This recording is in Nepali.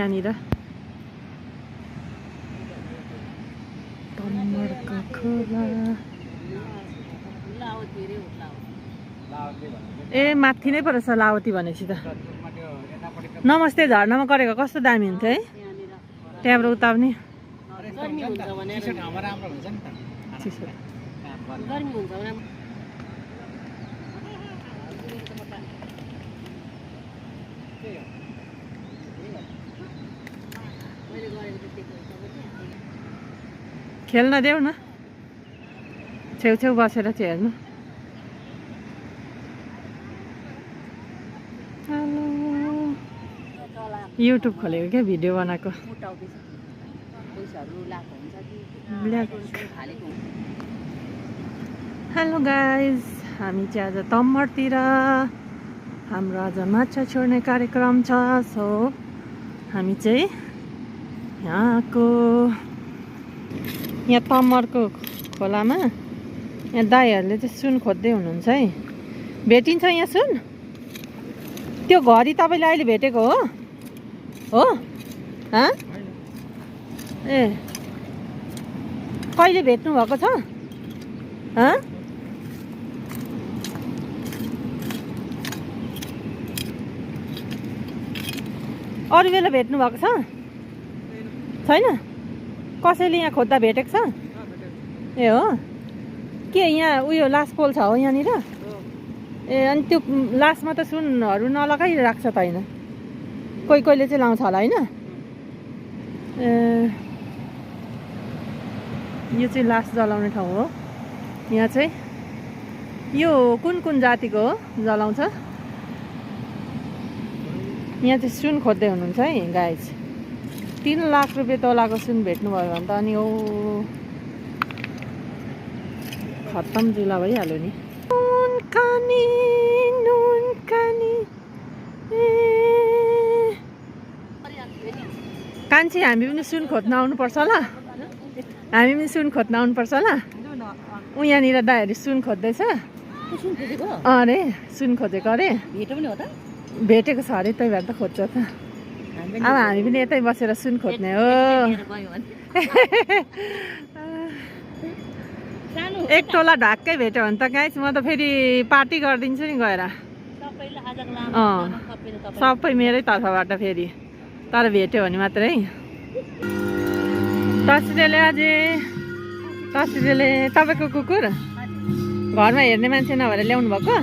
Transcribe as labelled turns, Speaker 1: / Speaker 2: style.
Speaker 1: यहाँनिर तमरको खोला ए माथि नै परेछ लावती भनेपछि त नमस्ते झर्नामा गरेको कस्तो दामी हुन्थ्यो है त्यहाँबाट उता पनि खेल्न देऊ न छेउछेउ बसेर चाहिँ हेर्नु युट्युब खोलेको क्या भिडियो बनाएको हेलो गाइज हामी चाहिँ आज तमरतिर हाम्रो आज माछा छोड्ने कार्यक्रम छ सो हामी चाहिँ यहाँ तमरको खोलामा यहाँ दाइहरूले चाहिँ सुन खोज्दै हुनुहुन्छ है भेटिन्छ यहाँ सुन त्यो घडी तपाईँले अहिले भेटेको हो ए कहिले भेट्नु भएको छ अरू बेला भेट्नु भएको छ छैन कसैले यहाँ खोज्दा भेटेको छ ए हो के यहाँ उयो लास पोल छ हो यहाँनिर ए अनि त्यो लासमा त सुनहरू नलगाइरहेको छ त होइन कोही कोहीले चाहिँ लाउँछ होला होइन ए यो चाहिँ लास जलाउने ठाउँ हो यहाँ चाहिँ यो कुन कुन जातिको हो जलाउँछ यहाँ चाहिँ सुन खोज्दै हुनुहुन्छ है गाइज 3 लाख रुपियाँ तोलाको सुन भेट्नुभयो भने त अनि ओ खत्तम जुला भइहाल्यो नि कान्छी हामी पनि सुन खोज्न आउनुपर्छ ल हामी पनि सुन खोज्न आउनुपर्छ ल ऊ यहाँनिर दाइहरू सुन खोज्दैछ अरे सुन खोजेको अरे भेटेको छ अरे त्यही भएर त खोज्छ त अब हामी पनि यतै बसेर सुन खोज्ने हो एक टोला ढाक्कै भेट्यो भने त गाइस म त फेरि पार्टी गरिदिन्छु नि गएर सबै मेरै तर्फबाट फेरि तर भेट्यो भने मात्रै तस्रिले अझै तस्रिले तपाईँको कुकुर घरमा हेर्ने मान्छे नभएर ल्याउनु भएको